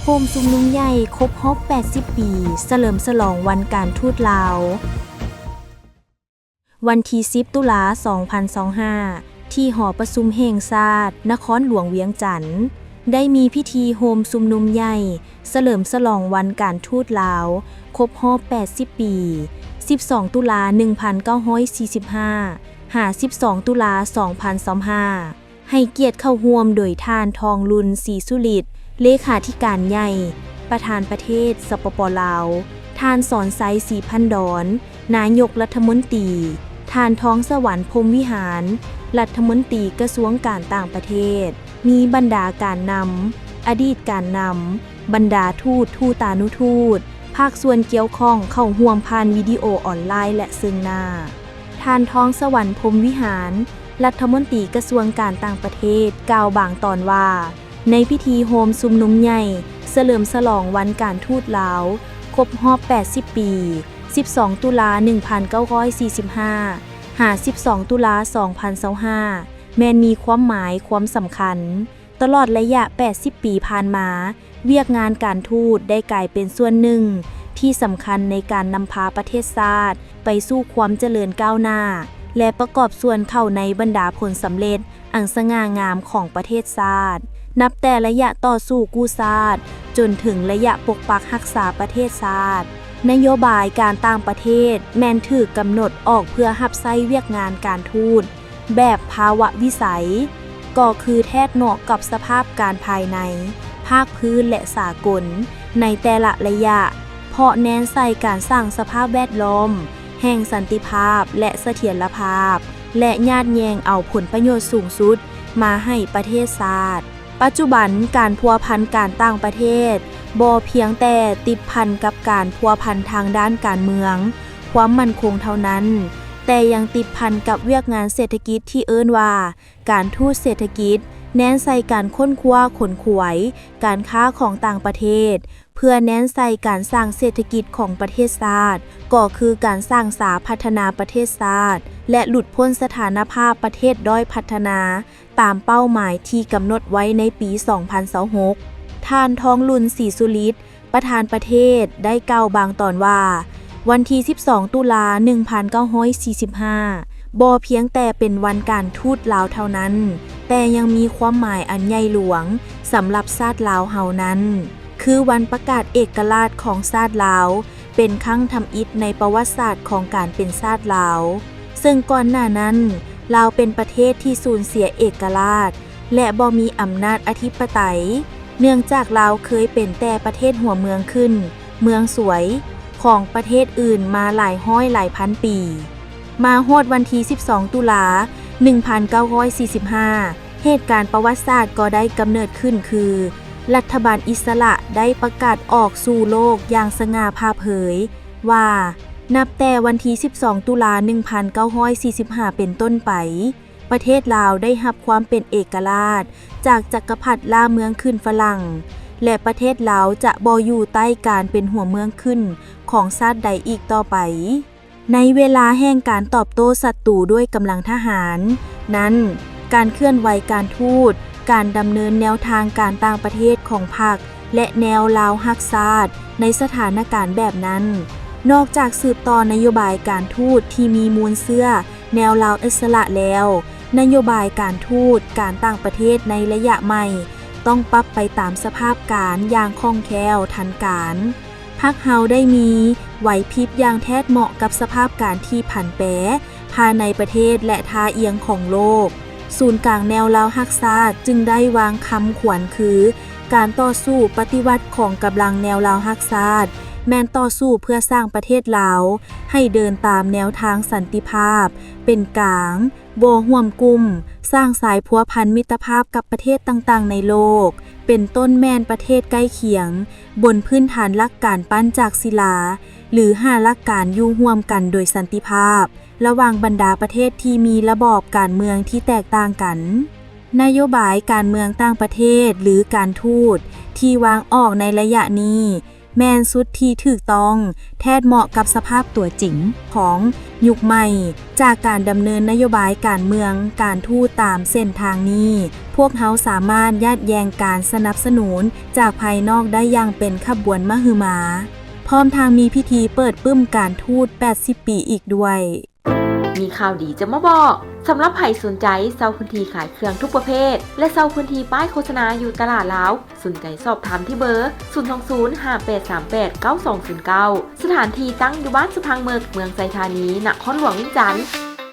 ໂຮມຊຸມນຸມໃຫຍ່ຄົບຮອບແປດສິບປີ ສະເຫຼີມສະຫຼອງວັນການທູດລາວ. ວັນທີສິບ ຕຸລາ ສອງພັນຊາວຫ້າ ທີ່ຫໍປະຊຸມແຫ່ງຊາດ ນະຄອນຫຼວງວຽງຈັນ ໄດ້ມີພິທີໂຮມຊຸມນຸມໃຫຍ່ ສະເຫຼີມສະຫຼອງວັນການທູດລາວ ຄົບຮອບແປດສິບປີ ສິບສອງ ຕຸລາ ໜຶ່ງພັນເກົ້າຮ້ອຍສີ່ສິບຫ້າ ຫາ ສິບສອງ ຕຸລາ ສອງພັນຊາວຫ້າ ໃຫ້ກຽດເຂົ້າຮ່ວມໂດຍທ່ານ ທອງລຸນ ສີສຸລິດ ເລຂາທິການໃຫຍ່ ປະທານປະເທດ ສປປ ລາວ, ທ່ານ ສອນໄຊ ສີພັນດອນ ນາຍົກລັດຖະມົນຕີ, ທ່ານ ທອງສະຫວັນ ພົມວິຫານ ລັດຖະມົນຕີກະຊວງການຕ່າງປະເທດ, ມີບັນດາການນຳ, ອະດີດການນຳ, ບັນດາທູດ, ທູຕານຸທູດ, ພາກສ່ວນກ່ຽວຂ້ອງເຂົ້າຮ່ວມຜ່ານວິດີໂອອອນລາຍ ແລະ ເຊິ່ງໜ້າ. ທ່ານ ທອງສະຫວັນ ພົມວິຫານ ລັດຖະມົນຕີກະຊວງການຕ່າງປະເທດ ກ່າວບາງຕອນວ່າ ໃນພິທີໂຮມຊຸມນຸມໃຫຍ່ສະເຫຼີມສະຫຼອງວັນການທູດລາວ ຄົບຮອບແປດສິບປີ ສິບສອງ ຕຸລາ ໜຶ່ງພັນເກົ້າຮ້ອຍສີ່ສິບຫ້າ ຫາ ສິບສອງ ຕຸລາ ສອງພັນຊາວຫ້າ ແມ່ນມີຄວາມໝາຍຄວາມສຳຄັນ. ຕະຫຼອດໄລຍະແປດສິບປີຜ່ານມາ, ວຽກງານການທູດໄດ້ກາຍເປັນສ່ວນໜຶ່ງທີ່ສຳຄັນໃນການນຳພາປະເທດຊາດໄປສູ່ຄວາມຈະເລີນກ້າວໜ້າ ແລະ ປະກອບສ່ວນເຂົ້າໃນບັນດາຜົນສຳເລັດອັນສະຫງ່າງາມຂອງປະເທດຊາດ, ນັບແຕ່ໄລຍະຕໍ່ສູ້ກູ້ຊາດ ຈົນເຖິງໄລຍະປົກປັກຮັກສາປະເທດຊາດ. ນະໂຍບາຍການຕ່າງປະເທດແມ່ນຖືກກຳນົດອອກເພື່ອຮັບໃຊ້ວຽກງານການທູດ ແບບພາວະວິໄສ ກໍຄືແທດເໝາະກັບສະພາບການພາຍໃນ, ພາກພື້ນ ແລະ ສາກົນ ໃນແຕ່ລະໄລຍະ, ເພາະແນນໃສ່ການສ້າງສະພາບແວດລ້ອມແຫ່ງສັນຕິພາບ ແລະ ສະຖຽນລະພາບ ແລະ ຍາດແຍ່ງເອົາຜົນປະໂຫຍດສູງສຸດມາໃຫ້ປະເທດຊາດ. ປັດຈຸບັນ, ການພົວພັນການຕ່າງປະເທດ ບໍ່ພຽງແຕ່ຕິດພັນກັບການພົວພັນທາງດ້ານການເມືອງ, ຄວາມໝັ້ນຄົງເທົ່ານັ້ນ, ແຕ່ຍັງຕິດພັນກັບວຽກງານເສດຖະກິດທີ່ເອີ້ນວ່າ ການທູດເສດຖະກິດ, ແນນໃສ່ການຄົ້ນຄວ້າຂົນຂວາຍການຄ້າຂອງຕ່າງປະເທດ ເພື່ອແນນໃສ່ການສ້າງເສດຖະກິດຂອງປະເທດຊາດ, ກໍຄືການສ້າງສາພັດທະນາປະເທດຊາດ ແລະ ຫຼຸດພົ້ນສະຖານະພາບປະເທດດ້ອຍພັດທະນາ ຕາມເປົ້າໝາຍທີ່ກຳນົດໄວ້ໃນປີສອງພັນຊາວຫົກ. ທ່ານ ທອງລຸນ ສີສຸລິດ ປະທານປະເທດ ໄດ້ກ່າວບາງຕອນວ່າ ວັນທີສິບສອງ ຕຸລາ ໜຶ່ງພັນເກົ້າຮ້ອຍສີ່ສິບຫ້າ ບໍ່ພຽງແຕ່ເປັນວັນການທູດລາວເທົ່ານັ້ນ, ແຕ່ຍັງມີຄວາມໝາຍອັນໃຫຍ່ຫຼວງສຳລັບຊາດລາວເຮົານັ້ນ, ຄືວັນປະກາດເອກະລາດຂອງຊາດລາວ ເປັນຄັ້ງທຳອິດໃນປະຫວັດສາດຂອງການເປັນຊາດລາວ, ເຊິ່ງກ່ອນໜ້ານັ້ນ ລາວເປັນປະເທດທີ່ສູນເສຍເອກະລາດ ແລະ ບໍ່ມີອຳນາດອະທິປະໄຕ, ເນື່ອງຈາກລາວເຄີຍເປັນແຕ່ປະເທດຫົວເມືອງຂຶ້ນ, ເມືອງສວຍ ຂອງປະເທດອື່ນມາຫຼາຍຮ້ອຍຫຼາຍພັນປີ. ມາຮອດວັນທີສິບສອງ ຕຸລາ ໜຶ່ງພັນເກົ້າຮ້ອຍສີ່ສິບຫ້າ ເຫດການປະຫວັດສາດກໍໄດ້ກຳເນີດຂຶ້ນຄື ລັດຖະບານອິດສະຫຼະໄດ້ປະກາດອອກສູ່ໂລກຢ່າງສະຫງ່າຜ່າເຜີຍວ່າ ນັບແຕ່ວັນທີສິບສອງ ຕຸລາ ໜຶ່ງພັນເກົ້າຮ້ອຍສີ່ສິບຫ້າ ເປັນຕົ້ນໄປ, ປະເທດລາວໄດ້ຮັບຄວາມເປັນເອກະລາດຈາກຈັກກະພັດລ່າເມືອງຂຶ້ນຝຣັ່ງ ແລະ ປະເທດລາວຈະບໍ່ຢູ່ໃຕ້ການເປັນຫົວເມືອງຂຶ້ນຂອງຊາດໃດອີກຕໍ່ໄປ. ໃນເວລາແຫ່ງການຕອບໂຕ້ສັດຕູດ້ວຍກຳລັງທະຫານນັ້ນ, ການເຄື່ອນໄຫວການທູດ, ການດຳເນີນແນວທາງການຕ່າງປະເທດຂອງພັກ ແລະ ແນວລາວຮັກຊາດໃນສະຖານະການແບບນັ້ນ, ນອກຈາກສືບຕໍ່ນະໂຍບາຍການທູດທີ່ມີມູນເຊື້ອແນວລາວອິດສະຫຼະແລ້ວ, ນະໂຍບາຍການທູດ, ການຕ່າງປະເທດໃນໄລຍະໃໝ່ ຕ້ອງປັບໄປຕາມສະພາບການຢ່າງຄ່ອງແຄ້ວທັນການ. ພັກເຮົາໄດ້ມີໄຫວພິບຢ່າງແທດເໝາະກັບສະພາບການທີ່ຜັນແປພາຍໃນປະເທດ ແລະ ທ່າອ່ຽງຂອງໂລກ. ສູນກາງແນວລາວຮັກຊາດຈຶ່ງໄດ້ວາງຄຳຂວັນຄື ການຕໍ່ສູ້ປະຕິວັດຂອງກຳລັງແນວລາວຮັກຊາດ ແມ່ນຕໍ່ສູ້ເພື່ອສ້າງປະເທດລາວໃຫ້ເດີນຕາມແນວທາງສັນຕິພາບ, ເປັນກາງ, ບໍ່ຮ່ວມກຸ່ມ, ສ້າງສາຍພົວພັນມິດຕະພາບກັບປະເທດຕ່າງໆໃນໂລກ, ເປັນຕົ້ນແມ່ນປະເທດໃກ້ຄຽງ, ບົນພື້ນຖານຫຼັກການປັ້ນຈາກສິລາ ຫຼື ຫ້າຫຼັກການຢູ່ຮ່ວມກັນໂດຍສັນຕິພາບ ລະຫວ່າງບັນດາປະເທດທີ່ມີລະບອບການເມືອງທີ່ແຕກຕ່າງກັນ. ນະໂຍບາຍການເມືອງຕ່າງປະເທດ ຫຼື ການທູດ ທີ່ວາງອອກໃນໄລຍະນີ້ ແມ່ນຊຸດທີ່ຖືກຕ້ອງ, ແທດເໝາະກັບສະພາບຕົວຈິງຂອງຍຸກໃໝ່. ຈາກການດຳເນີນນະໂຍບາຍການເມືອງ, ການທູດຕາມເສັ້ນທາງນີ້, ພວກເຮົາສາມາດຍາດແຍ່ງການສະໜັບສະໜູນຈາກພາຍນອກໄດ້ຢ່າງເປັນຂະບວນມະຫຶມາ, ພ້ອມທັງມີພິທີເປີດປຶ້ມການທູດແປດສິບປີອີກດ້ວຍ. ມີຂ່າວດີຈະມາບອກ. ສຳລັບໃຜສົນໃຈເຊົ່າພື້ນທີ່ຂາຍເຄື່ອງທຸກປະເພດ ແລະ ເຊົ່າພື້ນທີ່ປ້າຍໂຄສະນາຢູ່ຕະຫຼາດລາວ, ສົນໃຈສອບຖາມທີ່ເບີ ສູນສອງສູນ ຫ້າແປດສາມແປດ ເກົ້າສອງສູນເກົ້າ. ສະຖານທີ່ຕັ້ງຢູ່ບ້ານສະພັງເມິກ, ເມືອງໄຊທານີ, ນະຄອນຫຼວງວຽງຈັນ.